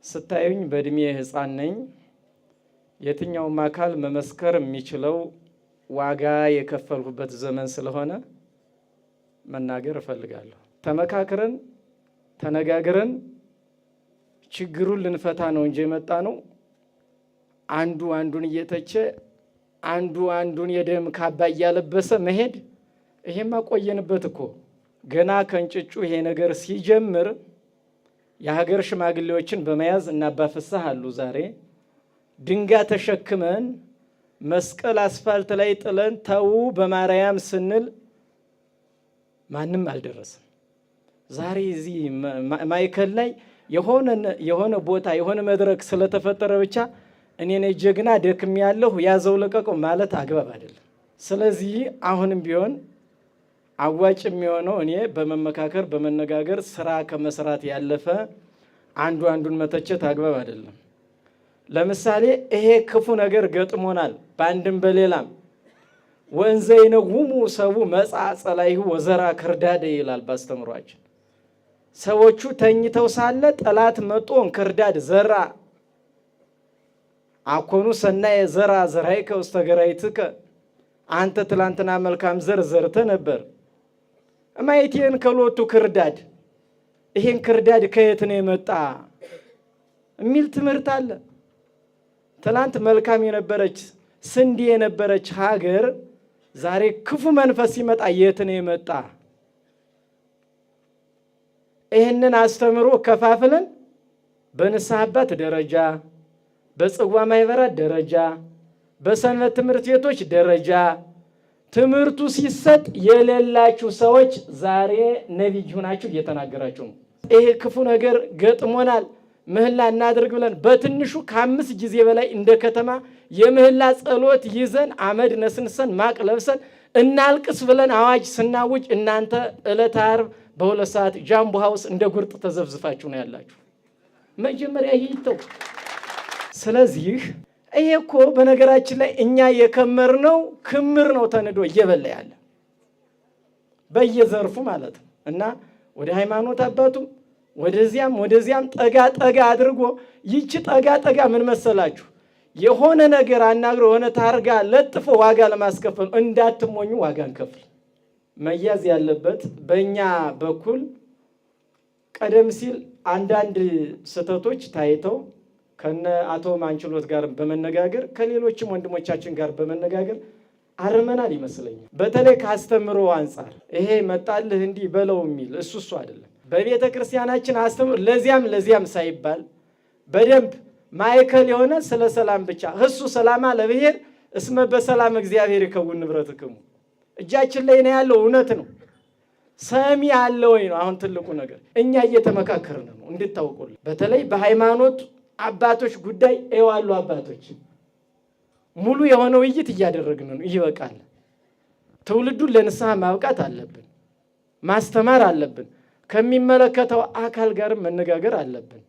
ስታዩኝ በእድሜ ሕፃን ነኝ። የትኛውም አካል መመስከር የሚችለው ዋጋ የከፈልሁበት ዘመን ስለሆነ መናገር እፈልጋለሁ። ተመካክረን ተነጋግረን ችግሩን ልንፈታ ነው እንጂ የመጣ ነው። አንዱ አንዱን እየተቸ፣ አንዱ አንዱን የደም ካባ እያለበሰ መሄድ ይሄማ ቆየንበት እኮ። ገና ከእንጭጩ ይሄ ነገር ሲጀምር የሀገር ሽማግሌዎችን በመያዝ እና አባ ፍስሐ አሉ፣ ዛሬ ድንጋይ ተሸክመን መስቀል አስፋልት ላይ ጥለን ተዉ በማርያም ስንል ማንም አልደረሰም። ዛሬ እዚህ ማዕከል ላይ የሆነ ቦታ የሆነ መድረክ ስለተፈጠረ ብቻ እኔ ነኝ ጀግና ደክም ያለሁ ያዘው ለቀቀው ማለት አግባብ አይደለም። ስለዚህ አሁንም ቢሆን አዋጭ የሚሆነው እኔ በመመካከር በመነጋገር ስራ ከመስራት ያለፈ አንዱ አንዱን መተቸት አግባብ አይደለም። ለምሳሌ ይሄ ክፉ ነገር ገጥሞናል፣ በአንድም በሌላም። ወእንዘ ይነውሙ ሰብኡ መጽአ ጸላኢሁ ወዘርአ ክርዳደ ይላል ባስተምሯችን። ሰዎቹ ተኝተው ሳለ ጠላት መጦ እንክርዳድ ዘራ። አኮኑ ሰናየ ዘርአ ዘራእከ ውስተ ገራህትከ፣ አንተ ትላንትና መልካም ዘር ዘርተ ነበር። እማየቴን ከሎቱ ክርዳድ፣ ይሄን ክርዳድ ከየት ነው የመጣ የሚል ትምህርት አለ። ትላንት መልካም የነበረች ስንዴ የነበረች ሀገር ዛሬ ክፉ መንፈስ ሲመጣ የት ነው የመጣ? ይህንን አስተምሮ ከፋፍለን በንስሐ አባት ደረጃ፣ በጽዋ ማህበራት ደረጃ፣ በሰንበት ትምህርት ቤቶች ደረጃ ትምህርቱ ሲሰጥ የሌላችሁ ሰዎች ዛሬ ነቢይ ሁናችሁ እየተናገራችሁ ነው። ይሄ ክፉ ነገር ገጥሞናል፣ ምህላ እናድርግ ብለን በትንሹ ከ5 ጊዜ በላይ እንደ ከተማ የምህላ ጸሎት ይዘን፣ አመድ ነስንሰን፣ ማቅ ለብሰን እናልቅስ ብለን አዋጅ ስናውጅ እናንተ ዕለተ ዓርብ በ2 ሰዓት ጃምቦ ሀውስ እንደ ጉርጥ ተዘብዝፋችሁ ነው ያላችሁ። መጀመሪያ ይህ ይተው። ስለዚህ ይሄ እኮ በነገራችን ላይ እኛ የከመርነው ክምር ነው ተንዶ እየበላ ያለ በየዘርፉ ማለት ነው። እና ወደ ሃይማኖት አባቱም ወደዚያም ወደዚያም ጠጋ ጠጋ አድርጎ፣ ይቺ ጠጋ ጠጋ ምን መሰላችሁ? የሆነ ነገር አናግሮ የሆነ ታርጋ ለጥፎ ዋጋ ለማስከፈል እንዳትሞኙ፣ ዋጋ እንከፍል። መያዝ ያለበት በእኛ በኩል ቀደም ሲል አንዳንድ ስህተቶች ታይተው ከነ አቶ ማንችሎት ጋር በመነጋገር፣ ከሌሎችም ወንድሞቻችን ጋር በመነጋገር አርመናል ይመስለኛል። በተለይ ከአስተምሮ አንጻር ይሄ መጣልህ እንዲህ በለው የሚል እሱ እሱ አይደለም። በቤተ ክርስቲያናችን አስተምሮ ለዚያም ለዚያም ሳይባል በደንብ ማዕከል የሆነ ስለ ሰላም ብቻ፣ ህሱ ሰላማ ለብሔር እስመ በሰላም እግዚአብሔር ይከውን ንብረትክሙ እጃችን ላይ ነው ያለው። እውነት ነው። ሰሚ አለ ወይ ነው አሁን ትልቁ ነገር። እኛ እየተመካከርን ነው እንድታውቁልን። በተለይ በሃይማኖት አባቶች ጉዳይ ኤዋሉ አባቶች ሙሉ የሆነ ውይይት እያደረግን ነው። ይበቃል። ትውልዱን ለንስሐ ማብቃት አለብን። ማስተማር አለብን። ከሚመለከተው አካል ጋርም መነጋገር አለብን።